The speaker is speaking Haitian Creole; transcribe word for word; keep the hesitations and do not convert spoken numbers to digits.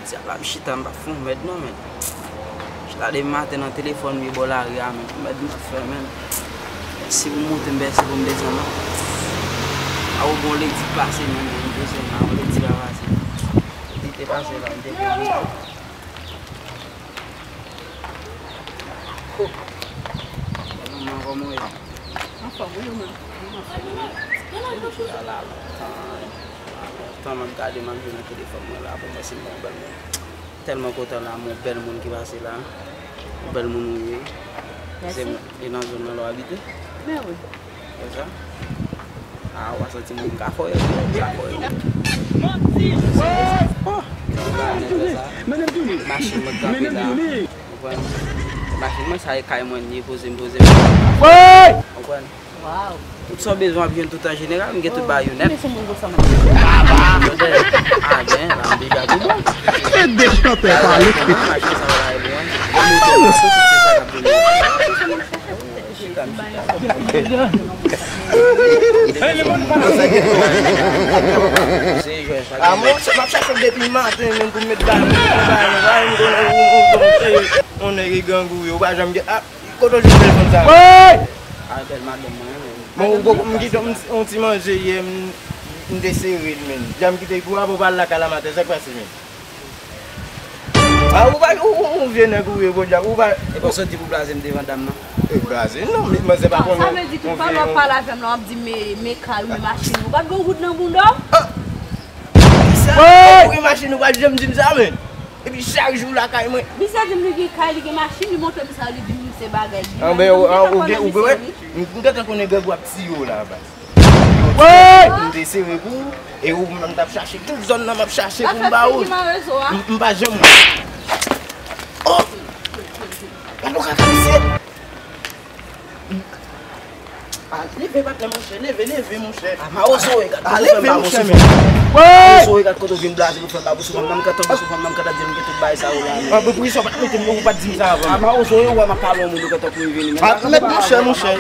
Dyab la, m chita, m pa fè yon mèd non, men. Chita depi maten nan telefòn m ye bò lari a, men. Mèd m ap fè, men. Bèsi pou m monte, m bèsi pou m desann, non. A, ou bon ledi pase, men, m bezwen la, yon ledi pa pase. Ledi te pase la, m te bon ledi. Ho! Manman, kòman w ye? Anfòm, wi, ou menm? Mwen anfòm, wi. Mwen chita la lontan, lontan m ap gade, m ap jwe nan telefòn mwen la pou m wè si m wè yon bèl moun. Tèlman kontan la, m wè yon bèl moun ki pase la. Yon bèl moun ou ye. Mèsi. Se, e nan zòn nan la w abite? Men wi. Konsa? A, w a santi mwen m ka fò yo, m ka fò yo. Oh! Machin mwen kanpe la. Konprann? Machin mwen sa e kay mwen li ye, poze m poze m. Konprann? Tout sa w bezwen w ap jwenn tout an jeneral, m gen tout bagay yo nèt. Kòman se moun konsa, man? A ben, la m deja tou bon. Se de chantè pale. Machin sa w la e bon, wi. Gen moto la, tout se sa k ap vini. Chita, m chita. A, mwen, m ap chache w depi maten, menm pou m met bagay, m met bagay, m konnen ou, ou, ou, ou, ou nèg grangou, ou pa janm gen, a, kote w jwenn telefòn sa? Wi! A, bèl madanm mwen, men. Bon, ou, ou, m kite yon, yon ti manje yè, m, m te sere l, men. Jan m kite pou w, apre w pral lakay la maten, sa k pase, men? A, ou pa, ou, ou, ou vye nèg ou ye, podyab, ou pa. E pa w sot di pou blaze m devan dam nan? E blaze? Non, men, manzè pa konnen. Sa vle di tout pale w ap pale avè m la, w ap di m, men, men kay ou, men machin ou. Ou pa t gen wout nan bounda w? Kisa? Ou gen machin, ou pa t janm di m sa, men. Epi chak jou lakay mwen. Misye di m li gen kay, li gen machin, li montre m sa, li di m se bagay. Anben, ou, ou gen, ou gen, m gentan konnen gang ou ap tiye w la, baz. Wi! M te sere pou ou, e ou menm m t ap chache tout zòn nan, m ap chache pou m ba ou. M, m pa janm. Oh! Gade yon kaka misye. A, leve patnè monchè, leve, leve monchè. A, mawozo, e gad kote w fè m babou sou fanm. Mawozo, e gad kote w vin blaze pou fè m babou sou fanm nan, m gentan babou sou fanm nan, m gentan di l m gen tout bagay sa yo la. A, pou, poukisa w pa t mete m, ou pa t di m sa avan? A, mawozo, e ou wè m ap pale yon moun, ou gentan kouri vini. A, mèt monchè, monchè.